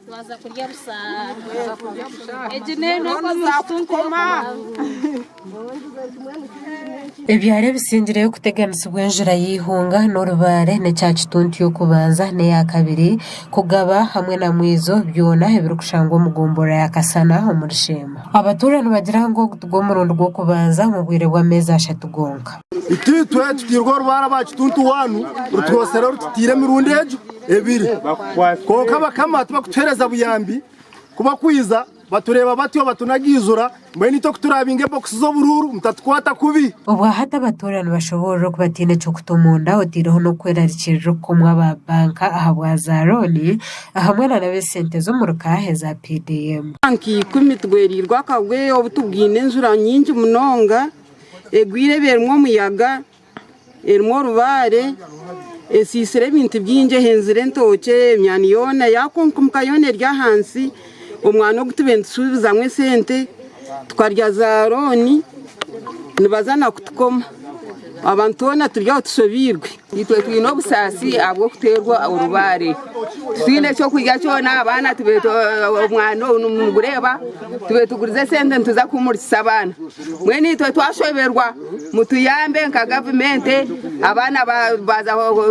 Twaza kurya busa. Egi n'enaku omu kituntu y'okubanza. Ebyaro ebisingireyo kuteganisibwa enjura y'eihunga n'orubaare n'ekya Kituntu y'okubanza n'eya kabiri kugaba hamwe na Mwizo byona ebirikushangwa omu gomborora ya Kasana omuri Sheema. Abatuura nibagira ngu ogu tigwo murundi gw'okubanza omu bwire bw'ameezi ashatu gonka. Itwe tutiirwe orubaare aba Kituntu wanu rutwosire rututiire emirundi egyo ebiri. Kwonka abakama tibakutuheereza buyambi, ku bakwiza batureeba batyo batunagiizura, mbwenu itwe ku turaabinga ebokisi z'oburuuru mutatukwata kubi. Obwahati abatuura nibashoboorora oku bataine ky'okuta omunda otaireho n'okwerarikirira okukomwa aba banka ahabwa za looni ahamwe na n'ab'esente z'omuruka eza PDM. Nka ikumi tugwereirwe akagwe obu tubwine enjura nyingi munonga egwire eba erimu omuyaga. Erimu orubaare, esiisire ebintu bingi, ehenzire entookye, emyani yoona yaakunkumka yoona eri ahansi. Omwani ogu tubaire nitushuubizamu esente tukarya za looni nibaza na kutukoma. Abantu twena turi aho tushobeirwe. Itwe twine obusaasi ahabw'okuteerwa orubaare. Titwine ky'okurya kyona, abaana omwana ogu nimugureeba tubaire tugurize esente nituza kuhumurikiza abaana. Mbwenu itwe twashoberwa mutuyambe nka gavumenti abaana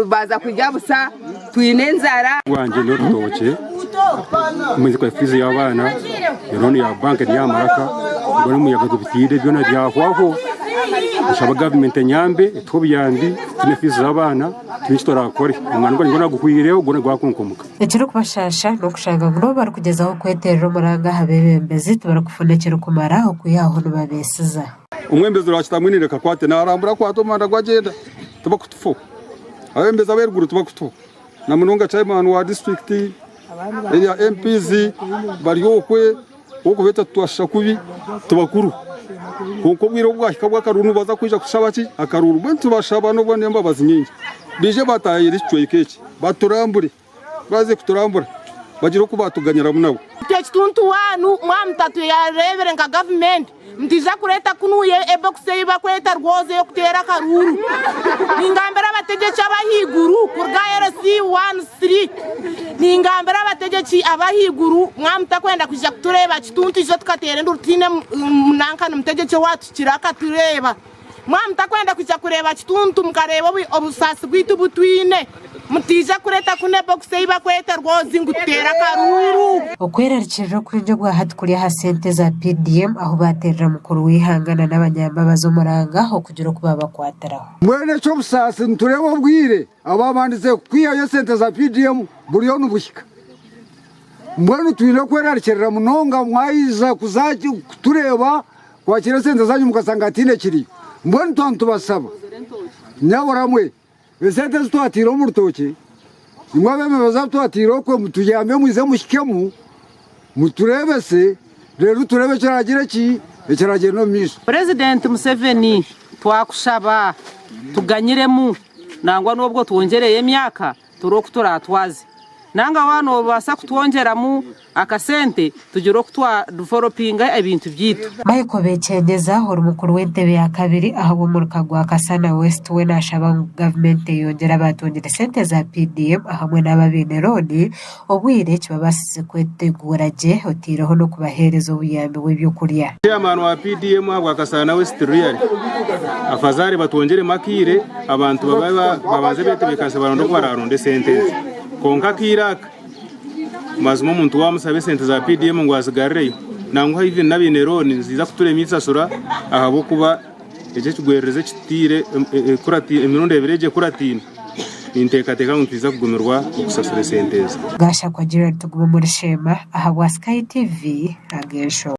baaza kurya busa twine enjara. Ogwangye n'orutookye, omwezi fiizi y'abaana, elooni ya banka eri aha maraka, mbwenu omuyaga gubitiire byona byahwaho. Nshaba gavumenti enyambe etuhe obuyambi tufune fiizi z'abaana twine eki turakore. Omwani gwangye gwona guhwireho gwona gwakunkumka. Ekirikubashaasha n'okushanga ngu n'obu barikugyezaho kweteerera omuranga aha beebembezi, tibarikufuna ekirikumara okwihaho nibabeesiza. Omwebembezi oraakitamwine reka akwate naarambura akwate omuhanda gu agyenda tibakutufaho. Abeebembezi ab'eruguru tibakutufaho na munonga chairman wa disiturikiti, erya MPs bari okwe ahabw'okuba twashusha kubi tibakuru. Kwonka obwire obu bwahika bw'akaruuru nibaza kwija kutushaba ki? Akaruuru. Mbwenu tubashaba n'embabazi nyingi baije bataayayire ekicweka eki baturambure. Ku baaze kuturambura bagire oku baatuganyiramu nabo. Itwe ekituntu wanu mwaba mutatureebire nka gavumenti nitwija kureeta kunuya ebokisi ei barikweta rwozi ey'okuteera akaruuru. Ningambira abategyeki ab'ahaiguru kuruga LC wani siri, ningambira abategyeki ab'ahaiguru mwaba mutakwenda kwija kutureeba kituntu itwe tukateera enduuru tihaine nankani mutegyeki owaatuhikire akatureeba. Mwaba mutakwenda kwija kureeba kituntu mukareeba obusaasi bwaitu obu twine, mutaija kureeta kunu ebokisi ei barikweta rwozi ngu tuteere akaruuru. Okwerarikirira okwingi obwa hati kuri aha sente za PDM ahu baateerera mukuru w'eihanga na n'abanyambabazi omuranga okugira oku baabakwatiraho. Mbwenu eky'obusaasi nitureeba obwire abaabandize kwihayo esente za PDM buriyo nibuhika. Mbwenu twine kwerarikirira munonga mwaija kuza kutureeba Kwakira esente zanyu mukasanga hataine kiriyo. Mbwenu twaba nitubasaba nyabura mwe esente ezi twataire omu rutookye imwe abebembezi abu twataire okwe mutuyambe mwize muhikemu mutureebese reero tureebe ekiragira ki ekiragyenda omu maisho. Purezidenti Museveni twakushaba tuganyiremu nangwa n'obwo twongyereyo emyaka Turebe oku turatwaze. Nanga waaba nobaasa kutwongyeramu akasente tugire oku twadevelopinga ebintu byaitu. Michael Bekyengeza ori mukuru w'entebe ya kabiri ahabw'omuruka gwa Kasana West we nashaba ngu gavumenti eyongyere abatungire sente za PDM ahamwe n'abo abaine looni obwire kibabaasize kweteguura gye oteireho n'okubaheereza obuyambi bw'ebyokurya. Chairman wa PDM ahabwa Kasana West Really afazari batwongyeremu akaire abantu babe babanze betebekanise baronde oku bararonde esente ezi kwonka akaire aka mazima omuntu wamusaba esente za PDM ngu azigarireyo nangwa even n'abaine loan niziza kuturema eisasura ahabw'okuba eki ekigwererezi ekitutiire emirundi ebiri egi ekurataine ninteekateeka ngu nitwija kugumirwa okusasura esente ezi. Gashakwa Gerald Tugume omuri Sheema ahabwa Sky TV ag'enshoho.